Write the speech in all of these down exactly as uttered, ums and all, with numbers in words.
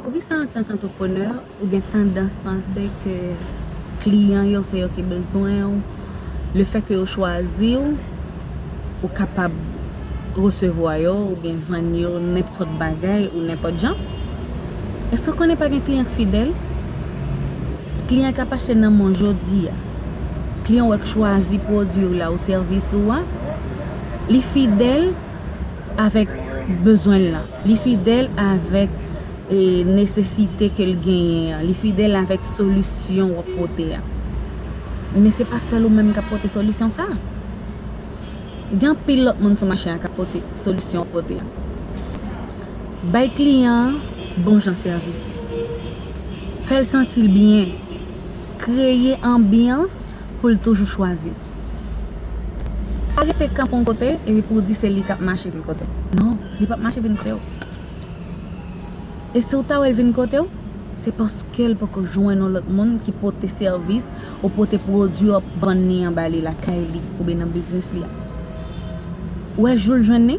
Poukisa antanke antreprenè, ou gen tandans panse ke kliyan yo se yo ki bezwen w? Lefètke yo chwazi w, ou kapab resevwa yo oubyen vann yo nenpòt bagay ou nenpòt jan. Èske w konnen pa gen kliyan k fidèl? Kliyan k ap achte nan men w jodi a, kliyan w k chwazi pwodui w la ou sèvis ou a, li fidèl avèk bezwen l lan. Li fidèl avèk e nesesite ke l genyen an. Li fidèl avèk solisyon w ap pote a. Men se pa sèl ou menm k ap pote solisyon sa a. Gen anpil lòt moun sou mache a k ap pote solisyon w pote a. Bay kliyan an bon jan sèvis. Fè l santi l byen. Kreye anbyans pou l toujou chwazi w. Pa rete kanpe yon kote epi pou w di se li k ap mache vin kote w. Non, li p ap mache vin kote w. E si w ta wè l vin kote w, se paske l poko jwenn yon lòt moun ki pote sèvis ou pote pwodui w ap vann li an ba li lakay li oubyen nan biznis li a. Ou wè jou l jwenn li,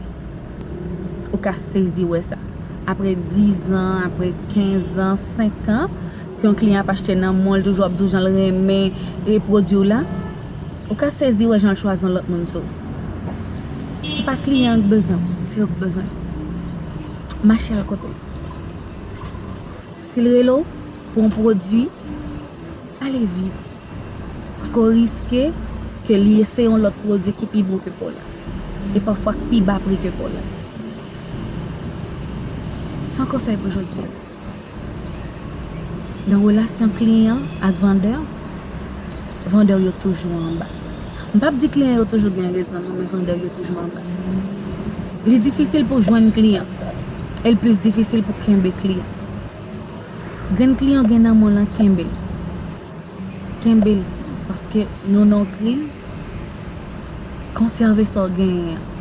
ou ka sezi wè sa. Apre dizan, apre kenzan, senkan, ke yon kliyan ap achte nan men w, l toujou ap di w jan l renmen e pwodui w la, ou ka sezi wè jan l chwazi yon lòt moun sou ou. Se pa kliyan an k bezwen w, se ou k bezwen l. Mache al kote l. Si l rele w pou yon pwodui, ale vit. Paske w riske ke li eseye yon lòt pwodui ki pi bon ke pa w la. E pafwa k pi ba pri ke pa w la. Se yon konsèy pou jodi a. Nan relasyon kliyan ak vandè, vandè yo toujou anba. M p ap di kliyan yo toujou gen rezon, non, men vandè yo toujou anba. Li difisil pou jwenn kliyan. E l plis difisil pou kenbe kliyan. Grenn kliyan w gen nan men w lan, kenbe l. Kenbe l. Paske nou nan yon kriz, konsève sa w genyen an.